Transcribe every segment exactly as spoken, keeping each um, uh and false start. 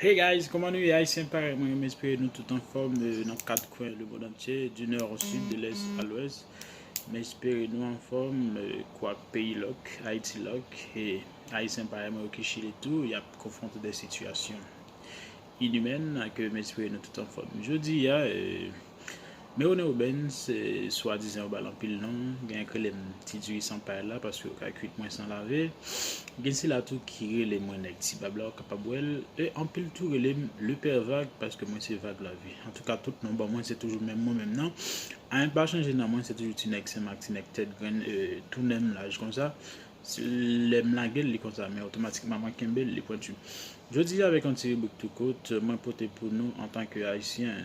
Hey guys, kòman nou ye? Ayisyen parèy mwen, m espere nou tout anfòm, euh, nan kat kwen lemonn antye, du nord au sud, de l'est à l'ouest. M espere nou anfòm, euh, kwak peyi lòk, Ayiti lòk, e Ayisyen parèy mwen yo ki Chili tou, y ap konfwonte de sitiyasyon inimèn, ke m espere nou tout anfòm. Jodi a, euh, Meroneo Benz, se swadizan yo ba l anpil non. Gen k rele m Ti Diri San Pay la, paske yo ka kwit mwen san lave. Gen sila tou ki rele mwen Nèg Ti Bab la, ou kapab wè l. E anpil tou rele m Le Père Vague, paske mwen se vag lavi. Antouka, tout non ban mwen se toujou menm mwen menm nan. Anyen pa chanje nan mwen, se toujou Ti Nèg Senmak, Ti Nèg Tèt Grenn, e, tou menm laj konsa. Lè m lage l, li konsa, men otomatikman mwen kenbe l, li pwenti. Jodi a, avèk yon ti ribrik tou kout, mwen pote pou nou, antanke Ayisyen,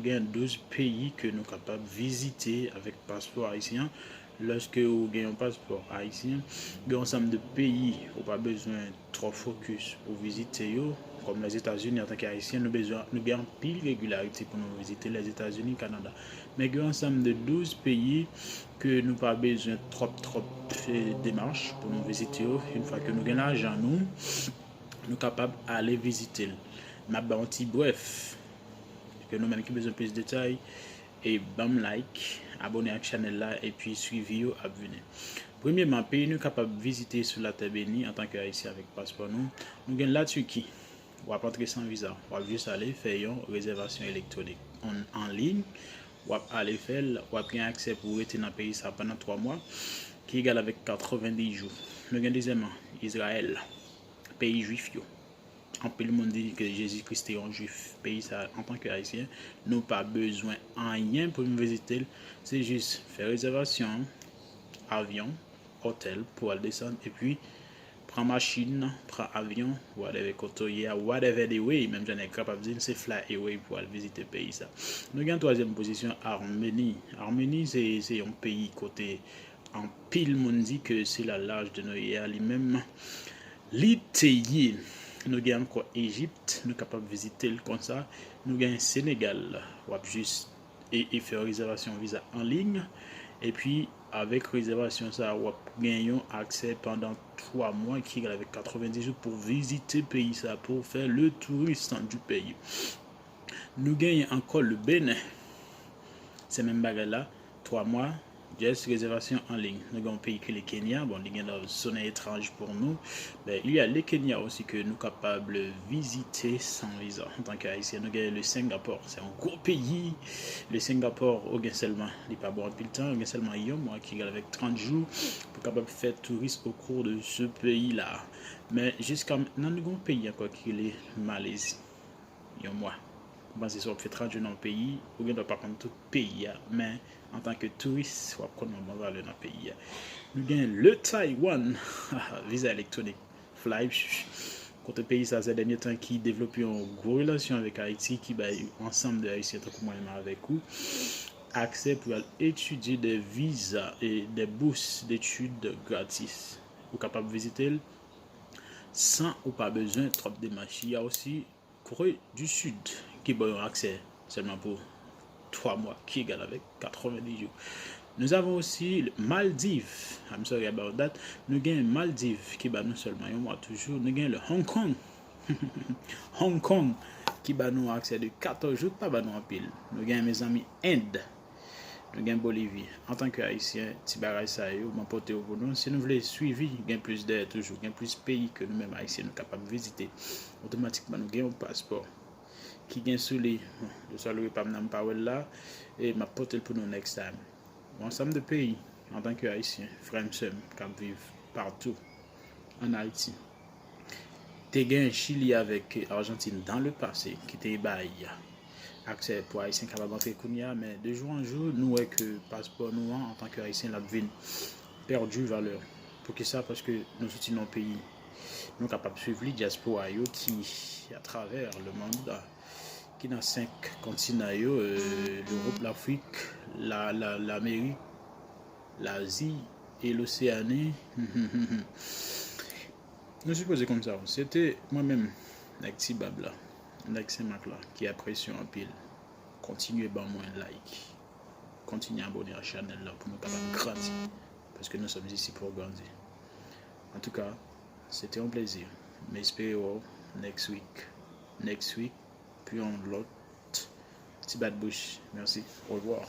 gen douz peyi ke nou kapab vizite avèk paspò ayisyen an. Lòske ou gen yon paspò ayisyen, gen yon ansanm de peyi ou pa bezwen twò fokis pou vizite yo, kòm Lèzetazini. Antanke Ayisyen, nou bezwen, nou gen anpil regilarite pou nou vizite Lèzetazini, Kanada. Men gen yon ansanm de douz peyi ke nou pa bezwen twòp, twòp, eh, demach pou nou vizite yo. Yon fwa ke nou gen lajan nou, nou kapab ale vizite l. M ap ba yon ti brèf, ke nou menm ki bezwen plis detay, e ban m like, abòne ak chanèl la, epi swivi yo ap vini. Premyeman, peyi nou kapab vizite sou latè beni antanke Ayisyen avèk paspò nou, nou gen Latiki. W ap antre san viza. W ap jis ale fè yon rezèvasyon elektwonik an, an liy. W ap ale fè l, w ap gen aksè pou w rete nan peyi sa pandan twa mwa, ki egal avèk katrevendiz jou. Nou gen dezyèmman, Izrayèl, peyi jwif yo. Anpil moun di ke Jezi Kris te yon jwif. Peyi sa, antanke Ayisyen, nou pa bezwen anyen pou nou vizite l. Se jis fè rezèvasyon avyon, otèl pou al desann, epi pran machin, pran avyon, whatever kote w ye a, whatever the way, menm jan nèg kapab di l, se fly away pou al vizite peyi sa. Nou gen twazyèm pozisyon, Armeni. Armeni, se, se yon peyi kote anpil moun di ke se la laj de Noye a li menm. Li te ye. Nou gen ankò Ejipt, nou kapab vizite l konsa. Nou gen Senegal, w ap jis e, e fè rezèvasyon viza an liy. Epi, avèk rezèvasyon sa, w ap gen yon aksè pandan twa mwa ki egal avèk katrevendiz jou pou vizite peyi sa, pou fè le tourisme du pays. Nou genyen ankò le Benin. Se menm bagay la, twa mwa, just rezèvasyon an liy. Nou gen yon peyi ki rele Kenya, bon, li gen lòt sonnen etranj pou nou. Men, il y a le Kenya aussi ke nou kapab vizite san viza. Antanke Ayisyen, nou gen le Singapore. Se yon gwo peyi. Le Singapore, ou gen sèlman, li pa bon anpil tan, ou gen sèlman yon mwa ki egal avèk trant jou pou kapab fè touris au cours de ce pays-là. Men, jiska mentnan, nou gen yon peyi ankò ki rele Malezi. Yon mwa. M panse si w ap fè trant jou nan yon peyi, ou gen dwa pa konn tout peyi a, men antanke touris, w ap konn yon bon valè nan peyi a. Nou gen le Taiwan, viza elektwonik, fly, kote peyi sa, sè dènye tan, ki devlope yon gwo relasyon avèk Ayiti, ki bay yon ansanm de Ayisyen tankou mwen menm avèk ou aksè pou y al etidye de viza e de bous detid gratis. Ou kapab vizite l san ou pa bezwen twòp demach. Il y a aussi Corée du Sud ki ba yon aksè sèlman pou twa mwa, ki egal avèk katrevendiz jou. Nous avons aussi Maldives, I'm sorry about that. Nou gen Maldives ki ba nou sèlman yon mwa toujou. Nou gen le Hong Kong. Hong Kong ki ba nou aksè de katòz jou, pa ba nou anpil. Nou gen, mezanmi, End. Nou gen Bolivi. Antanke Ayisyen, ti bagay sa yo, mwen pote yo pou nou. Si nou vle swivi, gen plis dèyè toujou. Gen plis peyi ke nou menm Ayisyen nou kapab vizite. Otomatikman, nou gen yon paspò ki gen sou li. Bon, le soleil pa m nan, m pa wè l la. E m ap pote l pou nou next time. Yon ansanm de peyi, antanke Ayisyen, frè m, sè m, k ap viv patou an Ayiti. Te gen Chili avèk Ajantin dans le passé ki te bay aksè pou Ayisyen kapab antre kounye a, men de jou an jou, nou wè ke paspò nou an, antanke Ayisyen, l ap vin pèdi valè. Poukisa? Paske nou soti nan yon peyi, nou kapab swiv li, dyaspora yo ki atravè le monde, ki nan senk kontinan yo, euh, Lewòp, Lafrik, la, la, Lamerik, Lazi e Loseani. Nou sipoze konn sa, se te mwen menm, nèg Ti Bab la, nèg Senmak la, ki apresye w anpil. Kontinye ban mwen like. Kontinye abòne a chanèl la pou nou kapab grandi. Paske nous sommes ici pour grandir. En tout cas, c'était un plaisir. M espere wè w next week. next week pou yon lòt ti bat bouch. Mèsi. Au revoir.